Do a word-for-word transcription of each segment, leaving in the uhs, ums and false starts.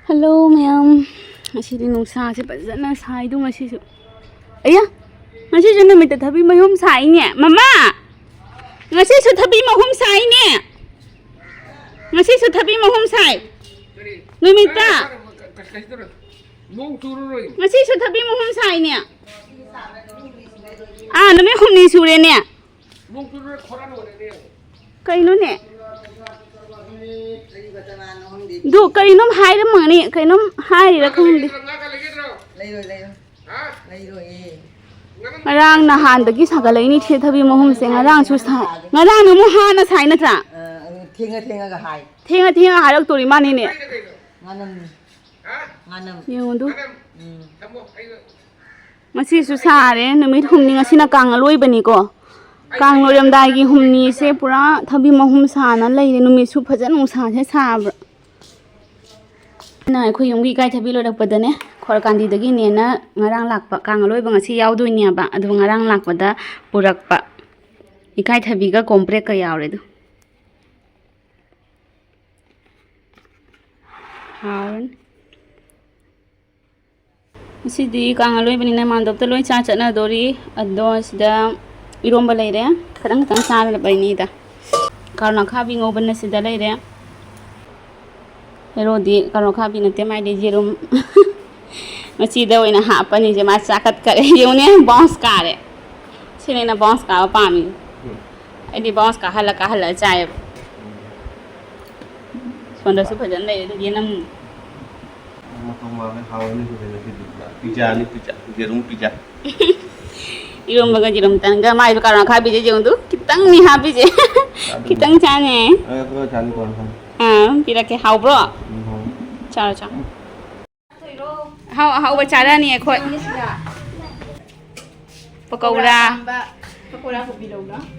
Hello ꯃꯌꯥꯝ, ꯉꯁꯤꯗꯤ ꯅꯨꯡꯁꯥꯁꯦ ꯐꯖꯅ ꯁꯥꯏꯗꯣ ꯉꯁꯤꯁꯨ꯫ ꯑꯌꯥ, ꯉꯁꯤꯁꯨ ꯅꯨꯃꯤꯠꯇ ꯊꯕꯤ ꯃꯍꯨꯝ ꯁꯥꯏꯅꯦ ꯃꯃꯥ꯫ ꯉꯁꯤꯁꯨ ꯊꯕꯤ ꯃꯍꯨꯝ ꯁꯥꯏꯅꯦ꯫ ꯉꯁꯤꯁꯨ ꯊꯕꯤ ꯃꯍꯨꯝ ꯁꯥꯏ꯫ ꯅꯨꯃꯤꯠꯇ꯫ ꯅꯣꯡ ꯆꯨꯔꯔꯣꯏ꯫ ꯉꯁꯤꯁꯨ ꯊꯕꯤ ꯃꯍꯨꯝ ꯁꯥꯏꯅꯦ꯫ ꯑꯥ, ꯅꯨꯃꯤꯠ ꯍꯨꯝꯅꯤ ꯁꯨꯔꯦꯅꯦ꯫ ꯅꯣꯡ ꯆꯨꯔꯔꯣꯏ, ꯈꯣꯔꯥ ꯂꯣꯏꯔꯦꯅꯦ꯫ ꯀꯩꯅꯣꯅꯦ? ꯑꯗꯨ ꯀꯔꯤꯅꯣꯝ ꯍꯥꯏꯔꯝꯃꯅꯤ, ꯀꯩꯅꯣꯝ ꯍꯥꯏꯔꯤꯔꯥ ꯈꯪꯗꯦ꯫ ꯉꯥꯒ ꯂꯩꯒꯗ꯭ꯔꯣ? ꯂꯩꯔꯣꯏ, ꯂꯩꯔꯣꯏ꯫ ꯍꯥ? ꯂꯩꯔꯣꯏꯌꯦ꯫ ꯉꯔꯥꯡ ꯅꯍꯥꯟꯗꯒꯤ ꯁꯥꯒꯠꯂꯛꯏꯅꯤ ꯁꯤ ꯊꯕꯤ ꯃꯍꯨꯝꯁꯦ꯫ ꯉꯔꯥꯡꯁꯨ ꯁꯥꯏ, ꯉꯔꯥꯡꯅ ꯑꯃꯨꯛ ꯍꯥꯟꯅ ꯁꯥꯏ ꯅꯠꯇ꯭ꯔꯥ? ꯑ, ꯑꯗꯨ ꯊꯦꯡꯉ ꯊꯦꯡꯉꯒ ꯍꯥꯏ꯫ ꯊꯦꯡꯉ ꯊꯦꯡꯉ ꯍꯥꯏꯔꯛꯇꯣꯔꯤ ꯃꯥꯅꯤꯅꯦ꯫ ꯉꯥꯅꯝꯅꯤ꯫ ꯉꯥꯅꯝ꯫ ꯌꯦꯡꯉꯨ ꯑꯗꯨ꯫ ꯎꯝ꯫ ꯉꯁꯤꯁꯨ ꯁꯥꯔꯦ ꯅꯨꯃꯤꯠ ꯍꯨꯝꯅꯤ, ꯉꯁꯤꯅ ꯀꯥꯡ ꯑꯂꯣꯏꯕꯅꯤꯀꯣ꯫ ꯀꯥꯡ ꯂꯣꯏꯔꯝꯗꯥꯏꯒꯤ ꯍꯨꯝꯅꯤꯁꯦ ꯄꯨꯔꯥ ꯊꯕꯤ ꯃꯍꯨꯝ ꯁꯥꯅ ꯂꯩꯔꯦ, ꯅꯨꯃꯤꯠꯁꯨ ꯐꯖꯅ ꯅꯨꯡꯁꯥꯁꯦ ꯁꯥꯕ꯭ꯔꯥ꯫ ꯑꯩꯅ ꯑꯩꯈꯣꯏ ꯌꯨꯝꯒꯤ ꯏꯀꯥꯏꯊꯕꯤ ꯂꯣꯏꯔꯛꯄꯗꯅꯦ, ꯈꯣꯔꯀꯥꯟꯗꯤꯗꯒꯤ ꯅꯦꯅ ꯉꯔꯥꯡ ꯂꯥꯛꯄ, ꯀꯥꯡ ꯑꯂꯣꯏꯕ ꯉꯁꯤ ꯌꯥꯎꯗꯣꯏꯅꯦꯕ, ꯑꯗꯨꯒ ꯉꯔꯥꯡ ꯂꯥꯛꯄꯗ ꯄꯨꯔꯛꯄ ꯏꯀꯥꯏꯊꯕꯤꯒ ꯀꯣꯝꯄ꯭ꯔꯦꯛꯀ ꯌꯥꯎꯔꯦ ꯑꯗꯨ꯫ ꯍꯥꯎꯔꯅꯤ꯫ ꯉꯁꯤꯗꯤ ꯀꯥꯡ ꯑꯂꯣꯏꯕꯅꯤꯅ ꯃꯥꯟꯗꯣꯞꯇ ꯂꯣꯏ ꯆꯥ ꯆꯠꯅꯗꯣꯔꯤ꯫ ꯑꯗꯣ ꯁꯤꯗ ꯏꯔꯣꯝꯕ ꯂꯩꯔꯦ, ꯈꯤꯇꯪ ꯈꯤꯇꯪ ꯆꯥꯔꯕꯩꯅꯤꯗ꯫ ꯀꯥꯔꯣꯠ ꯑꯈꯥꯕꯤ ꯉꯧꯕꯅ ꯁꯤꯗ ꯂꯩꯔꯦ꯫ ꯍꯦꯔꯣꯗꯤ ꯀꯥꯔꯣꯠ ꯑꯈꯥꯕꯤ ꯅꯠꯇꯦ, ꯃꯥꯏꯗꯤ ꯌꯦꯔꯨꯝ꯫ ꯃꯆꯤꯗ ꯑꯣꯏꯅ ꯍꯥꯞꯄꯅꯤꯁꯦ, ꯃꯥ ꯆꯥꯈꯠꯈꯔꯦ꯫ ꯌꯦꯡꯉꯨꯅꯦ, ꯕꯥꯎꯟꯁ ꯀꯥꯔꯦ꯫ ꯁꯤꯅꯦ ꯑꯩꯅ ꯕꯥꯎꯟꯁ ꯀꯥꯕ ꯄꯥꯝꯃꯤ꯫ ꯎꯝ꯫ ꯑꯩꯗꯤ ꯕꯥꯎꯟꯁ ꯀꯥꯍꯜꯂ ꯀꯥꯍꯜꯂ ꯆꯥꯏꯌꯦꯕ꯫ ꯁꯣꯝꯗꯁꯨ ꯐꯖꯅ ꯂꯩꯔꯦ, ꯑꯗꯨ ꯌꯦꯅꯝ꯫ ꯃꯇꯧ ꯃꯥꯜꯂꯦ, ꯍꯥꯎꯔꯅꯤ ꯍꯧꯖꯤꯛ ꯉꯁꯤꯗꯤ꯫ ꯄꯤꯖꯥꯅꯤ, ꯄꯤꯖꯥ꯫ ꯌꯦꯔꯨꯝ ꯄꯤꯖꯥ꯫ ꯏꯔꯣꯝꯕꯒ ꯌꯦꯔꯨꯝ ꯇꯟꯒ, ꯃꯥꯏꯗꯣ ꯀꯥꯔꯣꯠ ꯑꯈꯥꯕꯤꯁꯦ ꯌꯦꯡꯉꯨ ꯇꯨ, ꯈꯤꯇꯪꯅꯤ ꯍꯥꯞꯄꯤꯁꯦ꯫ ꯆꯥꯗꯣꯏꯅꯦ꯫ ꯈꯤꯇꯪ ꯆꯥꯅꯤ꯫ ꯑꯩ ꯑꯩꯈꯣꯏ ꯆꯥꯅꯤ ꯀꯣꯟꯅ ꯆꯥꯅꯤ꯫ ꯑꯥ, ꯄꯤꯔꯛꯀꯦ꯫ ꯍꯥꯎꯕ꯭ꯔꯣ? ꯎꯝ, ꯍꯥꯎꯋꯦ꯫ ꯆꯥꯔꯣ, ꯆꯥꯔꯣ꯫ ꯑꯍꯥꯎ ꯑꯍꯥꯎꯕ ꯆꯥꯔꯛꯑꯅꯤ ꯑꯩꯈꯣꯏ꯫ ꯄꯀꯧꯔꯥ꯫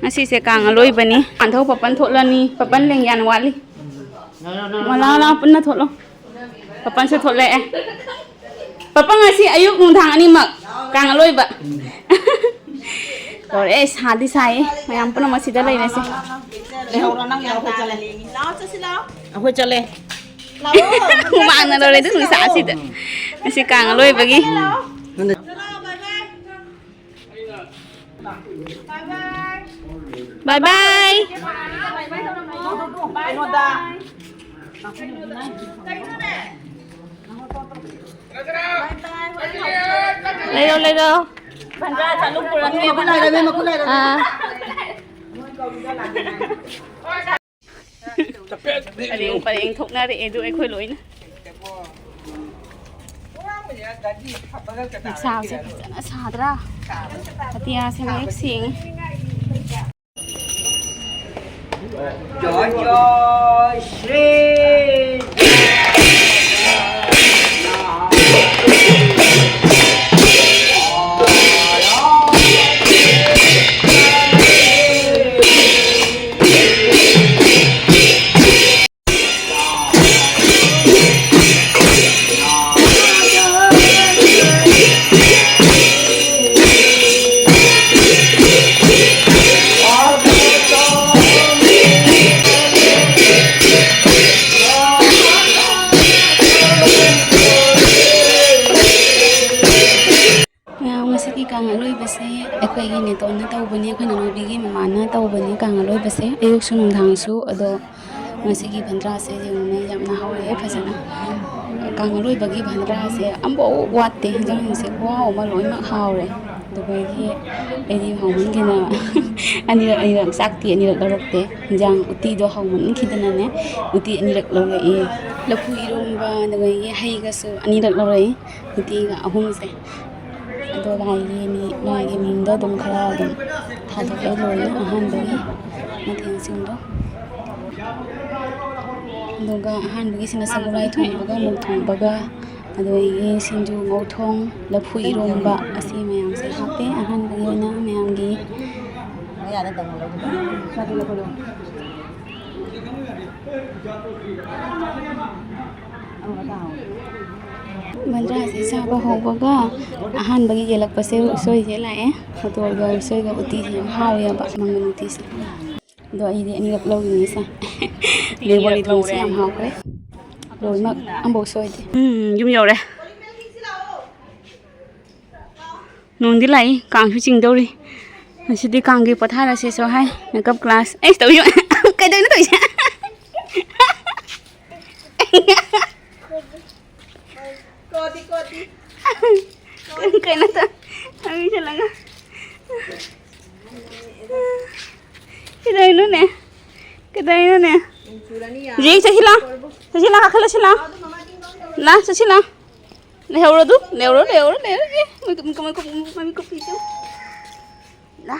ꯉꯁꯤꯁꯦ ꯀꯥꯡ ꯑꯂꯣꯏꯕꯅꯤ꯫ ꯄꯥꯟꯊꯧ ꯄꯥꯄꯟ ꯊꯣꯛꯂꯅꯤ꯫ ꯄꯥꯄꯟ ꯂꯦꯡꯌꯥꯟ ꯋꯥꯠꯂꯤ꯫ ꯂꯥꯛꯑꯣ, ꯂꯥꯛꯑꯣ, ꯄꯨꯟꯅ ꯊꯣꯛꯂꯣ꯫ ꯄꯥꯄꯟꯁꯨ ꯊꯣꯛꯂꯛꯑꯦ꯫ ꯄꯥꯄꯟ ꯉꯁꯤ ꯑꯌꯨꯛ ꯅꯨꯡꯗꯥꯡ ꯑꯅꯤꯃꯛ ꯀꯥꯡ ꯑꯂꯣꯏꯕ꯫ ꯂꯣꯏꯔꯦ, ꯁꯥꯗꯤ ꯁꯥꯏꯌꯦ꯫ ꯃꯌꯥꯝ ꯄꯨꯝꯅꯃꯛ ꯁꯤꯗ ꯂꯩꯔꯁꯦ꯫ ꯂꯩꯍꯧꯔꯣ, ꯅꯪ ꯌꯥꯎ, ꯑꯩꯈꯣꯏ ꯆꯠꯂꯦ꯫ ꯑꯩꯈꯣꯏ ꯆꯠꯂꯦ꯫ ꯍꯨꯃꯥꯡꯅ ꯂꯣꯏꯔꯦ ꯑꯗꯨ ꯅꯨꯡꯁꯥꯁꯤꯗ꯫ ꯉꯁꯤ ꯀꯥꯡ ꯑꯂꯣꯏꯕꯒꯤ꯫ ꯕꯥꯏ ꯕꯥꯏ꯫ ꯂꯩꯔꯣ, ꯂꯩꯔꯣ꯫ ꯑꯥ꯫ ꯄꯔꯦꯡ ꯄꯔꯦꯡ ꯊꯣꯛꯅꯔꯛꯑꯦ ꯑꯗꯨ ꯑꯩꯈꯣꯏ ꯂꯣꯏꯅ꯫ ꯅꯨꯡꯁꯥꯁꯦ ꯐꯖꯅ ꯁꯥꯗ꯭ꯔꯥ? ꯑꯇꯤꯌꯥꯁꯦ ꯃꯌꯦꯛ ꯁꯦꯡꯉꯦ꯫ ꯃꯌꯥꯝ, ꯉꯁꯤꯒꯤ ꯀꯥꯡ ꯑꯂꯣꯏꯕꯁꯦ ꯑꯩꯈꯣꯏꯒꯤ ꯅꯦꯇꯣꯟꯅ ꯇꯧꯕꯅꯤ, ꯑꯩꯈꯣꯏ ꯅꯅꯥꯎꯕꯤꯒꯤ ꯃꯃꯥꯅ ꯇꯧꯕꯅꯤ ꯀꯥꯡ ꯑꯂꯣꯏꯕꯁꯦ, ꯑꯌꯨꯛꯁꯨ ꯅꯨꯡꯗꯥꯡꯁꯨ꯫ ꯑꯗꯣ ꯉꯁꯤꯒꯤ ꯕꯟꯗ꯭ꯔꯥꯁꯦ ꯌꯦꯡꯉꯨꯅꯦ, ꯌꯥꯝꯅ ꯍꯥꯎꯔꯦ ꯐꯖꯅ꯫ ꯀꯥꯡ ꯑꯂꯣꯏꯕꯒꯤ ꯕꯟꯗ꯭ꯔꯥꯁꯦ ꯑꯝꯐꯥꯎ ꯋꯥꯠꯇꯦ, ꯍꯤꯟꯖꯥꯡꯁꯦ ꯈꯨꯍꯥꯎ ꯑꯃ ꯂꯣꯏꯅꯃꯛ ꯍꯥꯎꯔꯦ꯫ ꯑꯗꯨꯗꯒꯤ ꯑꯩꯗꯤ ꯍꯥꯎꯃꯟꯈꯤꯗꯅ ꯑꯅꯤꯔꯛ ꯑꯅꯤꯔꯛ, ꯆꯥꯛꯇꯤ ꯑꯅꯤꯔꯛ ꯂꯧꯔꯛꯇꯦ, ꯍꯤꯟꯖꯥꯡ ꯎꯇꯤꯗꯣ ꯍꯥꯎꯃꯟꯈꯤꯗꯅꯅꯦ ꯎꯇꯤ ꯑꯅꯤꯔꯛ ꯂꯧꯔꯛꯑꯦ꯫ ꯂꯐꯨ ꯏꯔꯣꯝꯕ ꯑꯗꯨꯗꯒꯤ ꯍꯩꯒꯁꯨ ꯑꯅꯤꯔꯛ ꯂꯧꯔꯛꯏ, ꯎꯇꯤꯒ ꯑꯍꯨꯝꯁꯦ꯫ ꯑꯗꯣ ꯂꯥꯏꯒꯤ ꯃꯤ-, ꯂꯥꯏꯒꯤ ꯃꯤꯡꯗ ꯑꯗꯨꯝ ꯈꯔ ꯑꯗꯨꯝ ꯊꯥꯗꯣꯛꯑꯦ ꯂꯣꯏꯅ ꯑꯍꯥꯟꯕꯒꯤ ꯃꯊꯦꯜꯁꯤꯡꯗꯣ꯫ ꯑꯗꯨꯒ ꯑꯍꯥꯟꯕꯒꯤꯁꯤꯅ ꯁꯒꯣꯜꯍꯋꯥꯏ ꯊꯣꯡꯕꯒ, ꯃꯨꯛ ꯊꯣꯡꯕꯒ, ꯑꯗꯨꯗꯒꯤ ꯁꯤꯡꯖꯨ, ꯉꯧꯊꯣꯡ, ꯂꯐꯨ ꯏꯔꯣꯝꯕ, ꯑꯁꯤ ꯃꯌꯥꯝꯁꯦ ꯍꯥꯞꯄꯦ ꯑꯍꯥꯟꯕꯒꯤ ꯑꯣꯏꯅ ꯃꯌꯥꯝꯒꯤ꯫ ꯕꯟꯗ꯭ꯔꯥꯁꯦ ꯆꯥꯕ ꯍꯧꯕꯒ ꯑꯍꯥꯟꯕꯒꯤ ꯌꯦꯜꯂꯛꯄꯁꯦ ꯎꯁꯣꯏꯁꯦ ꯂꯥꯛꯑꯦ꯫ ꯍꯣꯇꯦꯜꯒ ꯎꯁꯣꯏꯒ ꯎꯇꯤꯁꯦ ꯌꯥꯝ ꯍꯥꯎꯋꯦꯕ, ꯃꯪꯒꯟ ꯎꯇꯤꯁꯦ꯫ ꯑꯗꯣ ꯑꯩꯗꯤ ꯑꯅꯤꯔꯛ ꯂꯧꯔꯤꯅꯦ ꯁꯦ꯫ ꯕꯦꯕꯣꯟꯒꯤ ꯊꯣꯡꯁꯦ ꯌꯥꯝ ꯍꯥꯎꯈ꯭ꯔꯦ꯫ ꯂꯣꯏꯅꯃꯛ ꯑꯝꯐꯥꯎ ꯁꯣꯏꯗꯦ꯫ ꯎꯝ, ꯌꯨꯝ ꯌꯧꯔꯦ꯫ ꯅꯣꯡꯗꯤ ꯂꯥꯛꯏ, ꯀꯥꯡꯁꯨ ꯆꯤꯡꯗꯧꯔꯤ꯫ ꯉꯁꯤꯗꯤ ꯀꯥꯡꯒꯤ ꯄꯣꯊꯥꯔꯁꯤꯁꯨ ꯍꯥꯏ꯫ Makeup class꯫ ꯑꯩ ꯇꯧꯔꯤ꯫ ꯀꯩꯗꯧꯅꯣ ꯇꯧꯔꯤꯁꯦ? ꯀꯣꯗꯤ, ꯀꯣꯗꯤ꯫ ꯀꯩꯅꯣ ꯇꯧ-, ꯃꯃꯤꯡ ꯁꯤꯜꯂꯒ꯫ ꯀꯩꯗꯧꯔꯤꯅꯣꯅꯦ? ꯀꯩꯗꯧꯔꯤꯅꯣꯅꯦ? ꯅꯣꯡ ꯆꯨꯔꯅꯤ ꯌꯥꯔꯣꯏ꯫ ꯌꯦꯡ ꯆꯠꯁꯤ ꯂꯥꯎ꯫ ꯀꯣꯏꯕ꯫ ꯆꯠꯁꯤ ꯂꯥꯎ, ꯀꯥꯈꯠꯂꯁꯤ ꯂꯥꯎ꯫ ꯂꯥ, ꯆꯠꯁꯤ ꯂꯥꯎ꯫ ꯂꯩꯍꯧꯔꯣ ꯑꯗꯨ꯫ ꯂꯩꯍꯧꯔꯣ, ꯂꯩꯍꯧꯔꯣ, ꯂꯩꯍꯧꯔꯣ꯫ ꯑꯦ, ꯃꯃꯤꯠ ꯀꯨꯞ-, ꯃꯃꯤꯠ ꯀꯨꯞ-, ꯃꯃꯤꯠ ꯀꯨꯞꯄꯤꯗꯨ꯫ ꯂꯥ꯫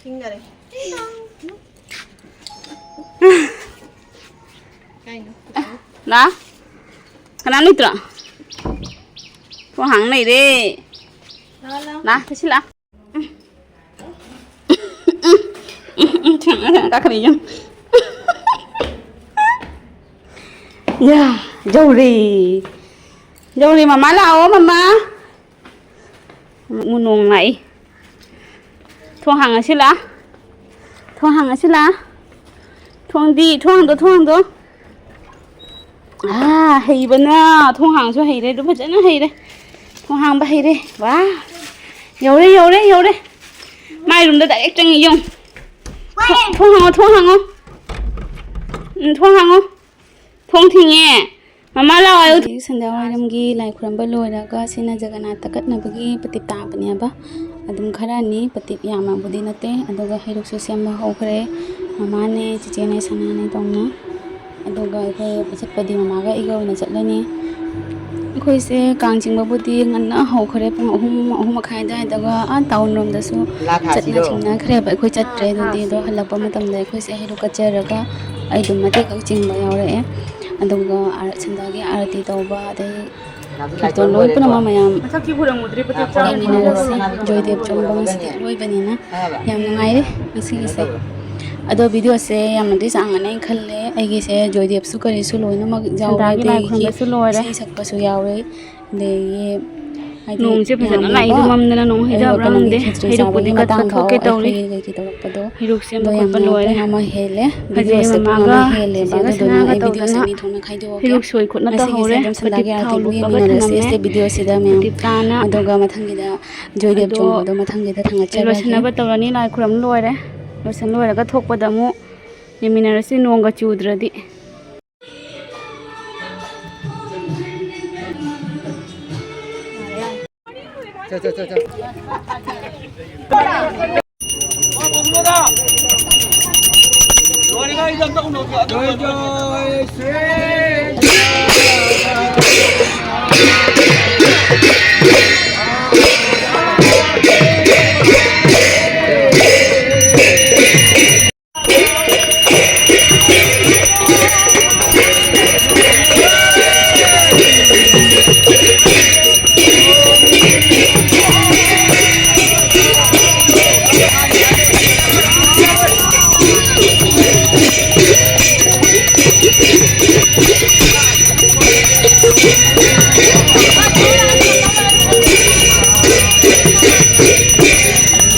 ꯈꯤꯡꯒꯔꯦ꯫ ꯀꯥꯏꯅꯣ? ꯂꯥ꯫ ꯀꯅꯥꯝ ꯂꯩꯇ꯭ꯔꯣ? ꯊꯣꯡ ꯍꯥꯡ ꯂꯩꯔꯦ꯫ ꯂꯥ, ꯂꯥ꯫ ꯂꯥ, ꯆꯠꯁꯤ ꯂꯥ꯫ ꯀꯥꯈꯠꯂꯛꯏ ꯌꯦꯡꯉꯨ꯫ ꯌꯥ, ꯌꯧꯔꯦ꯫ ꯌꯧꯔꯦ, ꯃꯃꯥ ꯂꯥꯛꯑꯣ, ꯃꯃꯥ꯫ ꯑꯃꯨꯛ ꯅꯣꯡ ꯂꯥꯛꯏ꯫ ꯊꯣꯡ ꯍꯥꯡꯉꯁꯤ ꯂꯥ꯫ ꯊꯣꯡ ꯍꯥꯡꯉꯁꯤ ꯂꯥ꯫ ꯊꯣꯡꯗꯤ, ꯊꯣꯡꯗꯣ, ꯊꯣꯡꯗꯣ꯫ ꯑꯥ, ꯍꯩꯕꯅ ꯊꯣꯡ ꯍꯥꯡꯁꯨ ꯍꯩꯔꯦ, ꯑꯗꯨ ꯐꯖꯅ ꯍꯩꯔꯦ꯫ ꯊꯣꯡ ꯍꯥꯡꯕ ꯍꯩꯔꯦ꯫ ꯋꯥ! ꯌꯧꯔꯦ, ꯌꯧꯔꯦ, ꯌꯧꯔꯦ꯫ ꯃꯥꯏ ꯔꯨꯝꯗ direct ꯆꯪꯉꯤ, ꯌꯦꯡꯉꯨ꯫ ꯊꯣꯡ, ꯊꯣꯡ ꯍꯥꯡꯉꯣ, ꯊꯣꯡ ꯍꯥꯡꯉꯣ꯫ ꯎꯝ, ꯊꯣꯡ ꯍꯥꯡꯉꯣ꯫ ꯊꯣꯡ ꯊꯤꯡꯉꯦ꯫ ꯃꯃꯥ ꯂꯥꯛꯑꯣ ꯍꯥꯏꯌꯨ꯫ ꯍꯧꯖꯤꯛ ꯁꯟꯙ꯭ꯌꯥ ꯋꯥꯏꯔꯝꯒꯤ ꯂꯥꯏ ꯈꯨꯔꯝꯕ ꯂꯣꯏꯔꯒ ꯁꯤꯅ ꯖꯒꯅꯥꯊ ꯀꯠꯅꯕꯒꯤ ꯄꯇꯤꯞ ꯇꯥꯕꯅꯦꯕ꯫ ꯑꯗꯨꯝ ꯈꯔꯅꯤ, ꯄꯇꯤꯞ ꯌꯥꯝꯅꯕꯨꯗꯤ ꯅꯠꯇꯦ꯫ ꯑꯗꯨꯒ ꯍꯩꯔꯨꯛꯁꯨ ꯁꯦꯝꯕ ꯍꯧꯈ꯭ꯔꯦ꯫ ꯃꯃꯥꯅꯦ, ꯆꯤꯆꯦꯅꯦ, ꯁꯅꯥꯅꯦ ꯇꯧꯅ꯫ ꯑꯗꯨꯒ ꯑꯩꯈꯣꯏ ꯆꯠꯄꯗꯤ ꯃꯃꯥꯒ ꯑꯩꯒ ꯑꯣꯏꯅ ꯆꯠꯂꯅꯤ꯫ ꯑꯩꯈꯣꯏꯁꯦ ꯀꯥꯡ ꯆꯤꯡꯕꯕꯨꯗꯤ ꯉꯟꯅ ꯍꯧꯈ꯭ꯔꯦ, ꯄꯨꯡ ꯑꯍꯨꯝ, ꯑꯍꯨꯝ ꯃꯈꯥꯏ ꯑꯗꯨꯋꯥꯏꯗꯒ ꯑꯥ town ꯔꯣꯝꯗꯁꯨ ꯂꯥ ꯆꯠꯅ ꯊꯥꯁꯤꯔꯣ? ꯆꯤꯡꯅꯈ꯭ꯔꯦꯕ꯫ ꯑꯩꯈꯣꯏ ꯆꯠꯇ꯭ꯔꯦ ꯑꯗꯨꯗꯤ꯫ ꯑꯗꯣ ꯍꯜꯂꯛꯄ ꯃꯇꯝꯗ ꯑꯩꯈꯣꯏꯁꯦ ꯍꯩꯔꯨꯛ ꯀꯠꯆꯔꯒ ꯑꯩ ꯑꯗꯨꯝ ꯃꯇꯦꯛ ꯈꯛ ꯆꯤꯡꯕ ꯌꯥꯎꯔꯛꯑꯦ꯫ ꯑꯗꯨꯒ ꯑꯥꯔ-, ꯁꯟꯗꯥꯒꯤ ꯑꯥꯔꯇꯤ ꯇꯧꯕ, ꯑꯗꯩ ꯀꯤꯔꯇꯣꯟ ꯂꯣꯏ ꯄꯨꯝꯅꯃꯛ ꯃꯌꯥꯝ ꯌꯦꯡꯃꯤꯟꯅꯔꯁꯤ꯫ ꯖꯣꯏꯗꯦꯕ ꯆꯣꯡꯕ ꯉꯁꯤꯗꯤ ꯑꯔꯣꯏꯕꯅꯤꯅ ꯌꯥꯝ ꯅꯨꯡꯉꯥꯏꯔꯦ ꯉꯁꯤꯒꯤꯁꯦ꯫ ꯑꯗꯣ videoꯁꯦ ꯌꯥꯝꯅꯗꯤ ꯁꯥꯡꯉꯅꯤ ꯈꯜꯂꯦ꯫ ꯑꯩꯒꯤꯁꯦ ꯖꯣꯏꯗꯦꯕꯁꯨ ꯀꯔꯤꯁꯨ ꯂꯣꯏꯅꯃꯛ ꯌꯥꯎꯔꯦ꯫ ꯁꯟꯗꯥꯒꯤ ꯂꯥꯏ ꯑꯗꯒꯤ ꯈꯨꯔꯨꯝꯕꯁꯨ ꯂꯣꯏꯔꯦ꯫ ꯏꯁꯩ ꯁꯛꯄꯁꯨ ꯌꯥꯎꯔꯦ꯫ ꯑꯗꯒꯤ ꯍꯥꯏꯗꯤ ꯅꯣꯡꯁꯦ ꯐꯖꯅ ꯌꯥꯝꯃꯦꯕ꯫ ꯂꯥꯛꯏꯗꯣ ꯃꯝꯗꯅ ꯅꯣꯡ ꯑꯩ ꯍꯩꯗꯕ꯭ꯔꯥ ꯋꯥꯈꯜꯅ ꯈꯪꯗꯦ꯫ ꯈꯦꯆ꯭ꯔꯤ ꯍꯩꯔꯨꯛꯄꯨꯗꯤ ꯆꯥꯕꯒꯤ ꯃꯇꯥꯡ ꯐꯥꯎ ꯀꯠꯊꯣꯛꯀꯦ ꯇꯧꯔꯤ꯫ ꯑꯩꯈꯣꯏ ꯀꯩ ꯀꯩ ꯇꯧꯔꯛꯄꯗꯣ ꯍꯩꯔꯨꯛ ꯁꯦꯝꯕ ꯑꯗꯣ ꯈꯣꯠꯄ ꯌꯥꯝꯅ ꯂꯣꯏꯔꯦ꯫ ꯄꯨꯡ ꯑꯃ ꯍꯦꯜꯂꯦ꯫ ꯐꯖꯩ ꯚꯤꯗꯤꯑꯣꯁꯦ ꯄꯨꯡ ꯃꯃꯥꯒ ꯑꯃ ꯍꯦꯜꯂꯦꯕ꯫ ꯆꯦꯆꯦꯒ ꯑꯗꯨꯗꯨꯅ ꯑꯩ ꯁꯅꯥꯒ ꯚꯤꯗꯤꯑꯣꯁꯦ ꯇꯧꯗꯅ ꯑꯅꯤ ꯊꯣꯛꯅ ꯈꯥꯏꯗꯣꯛꯑꯒꯦ꯫ ꯍꯩꯔꯨꯛ ꯁꯣꯏ ꯈꯣꯠꯅ ꯉꯁꯤꯒꯤꯁꯦ ꯇꯧꯍꯧꯔꯦ꯫ ꯑꯗꯨꯝ ꯄ꯭ꯔꯗꯤꯞ ꯁꯟꯗꯥꯒꯤ ꯊꯥꯎ ꯑꯥꯔꯇꯤꯕꯨ ꯂꯨꯞꯄꯒ ꯌꯦꯡꯃꯤꯟꯅꯔꯁꯤ꯫ ꯊꯝꯃꯝꯃꯦ꯫ ꯑꯦꯁ ꯇꯦ ꯚꯤꯗꯤꯑꯣꯁꯤꯗ ꯃꯌꯥꯝ꯫ ꯄ꯭ꯔꯗꯤꯞ ꯇꯥꯅ ꯑꯗꯨꯒ ꯃꯊꯪꯒꯤꯗ ꯖꯣꯏꯗꯦꯕ ꯑꯗꯣ ꯆꯣꯡꯕꯗꯣ ꯃꯊꯪꯒꯤꯗ ꯊꯥꯡꯒꯠꯆꯔꯒꯦ꯫ ꯂꯣꯏꯁꯤꯟꯅꯕ ꯇꯧꯔꯅꯤ꯫ ꯂꯥꯏ ꯈꯨꯔꯨꯝ ꯂꯣꯏꯔꯦ꯫ ꯂꯣꯏꯁꯤꯟ ꯂꯣꯏꯔꯒ ꯊꯣꯛꯄꯗ ꯑꯃꯨꯛ ꯌꯦꯡꯃꯤꯟꯅꯔꯁꯤ ꯅꯣꯡꯒ ꯆꯨꯗ꯭ꯔꯗꯤ꯫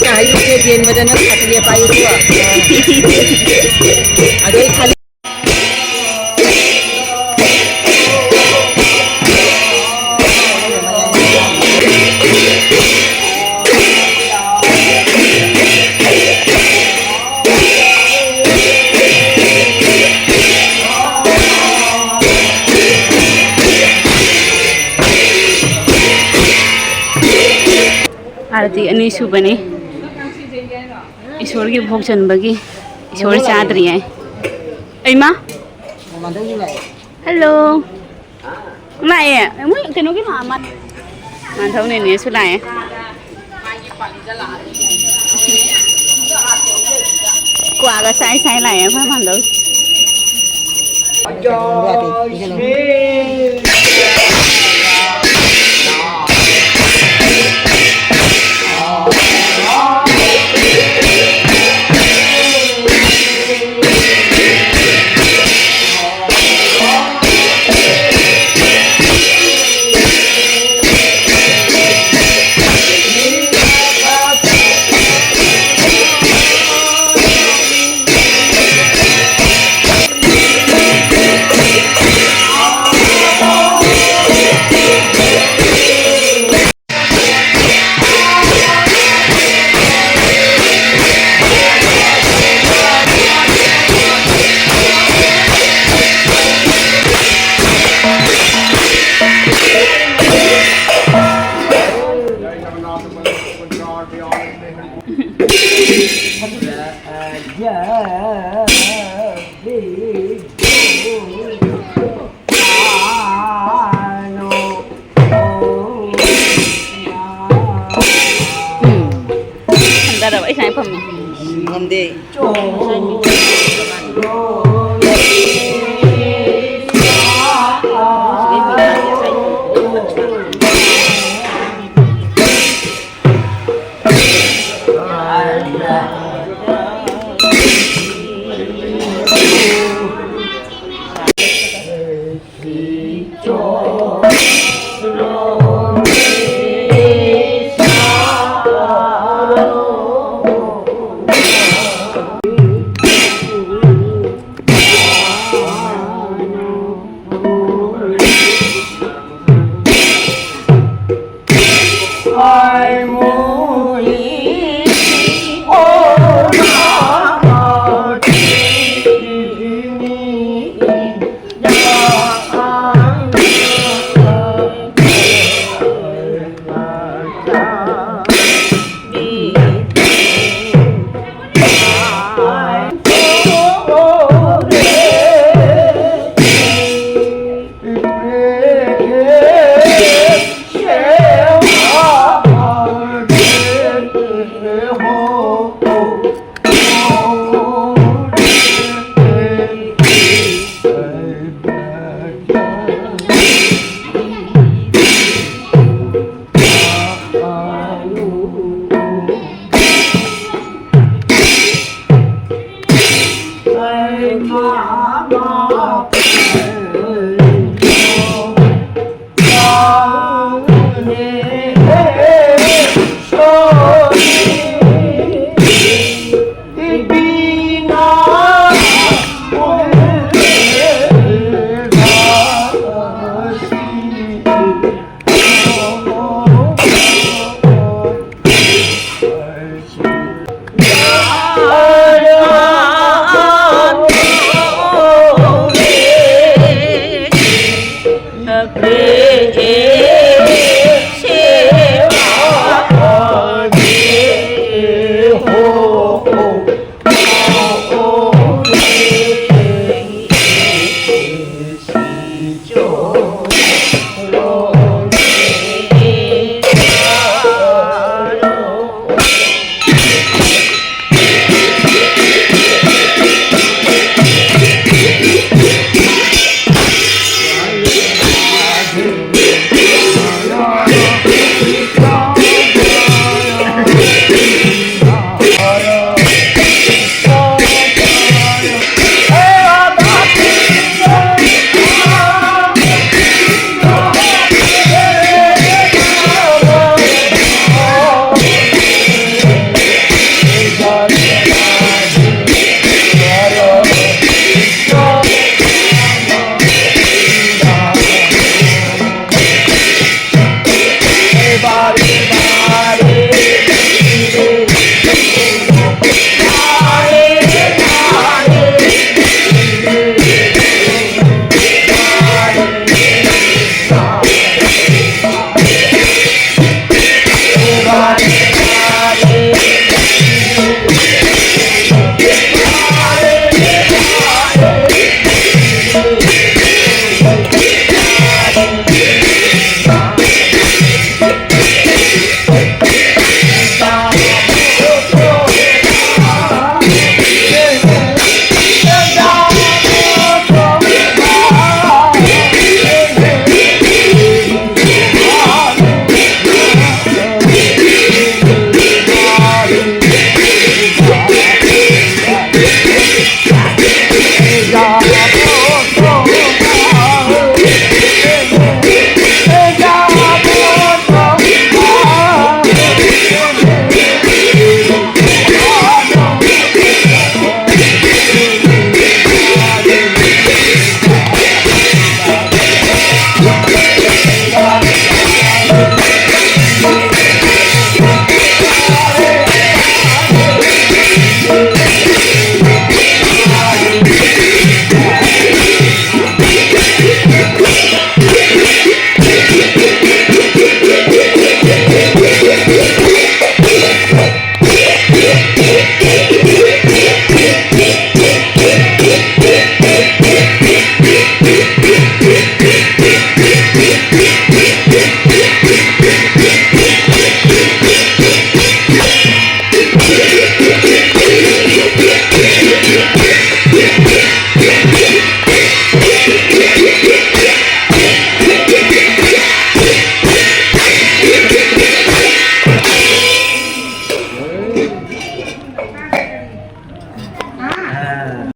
ꯀꯥꯏꯗꯨ ꯆꯦꯟꯕꯗ ꯅꯪ ꯁꯥꯇꯤꯟꯁꯦ ꯄꯥꯏꯌꯨꯀꯣ꯫ ꯑꯗꯩ ꯈꯜꯂꯤ꯫ ꯑꯥꯔꯇꯤ ꯑꯅꯤꯁꯨꯕꯅꯤ꯫ ꯏꯁꯣꯔꯒꯤ ꯚꯣꯛ ꯆꯟꯕꯒꯤ꯫ ꯏꯁꯣꯔ ꯆꯥꯗ꯭ꯔꯤꯌꯦ꯫ ꯑꯩꯃ꯫ ꯍꯜꯂꯣ꯫ ꯂꯥꯛꯑꯦ꯫ ꯃꯣꯏ ꯀꯩꯅꯣꯒꯤ ꯂꯥꯛꯑ ꯃꯥꯜꯂꯦ꯫ ꯃꯥꯟꯊꯧ ꯅꯦꯅꯦꯁꯨ ꯂꯥꯛꯑꯦ꯫ ꯀ꯭ꯋꯥꯒ ꯆꯥꯏ ꯆꯥꯏ ꯂꯥꯛꯑꯦ ꯑꯩꯈꯣꯏ ꯃꯥꯟꯗꯧ꯫ ꯎꯝ꯫ ꯍꯟꯊꯔꯕ? ꯑꯩ ꯁꯨꯃꯥꯏꯅ ꯐꯝꯃꯦ꯫ ꯉꯝꯗꯦ꯫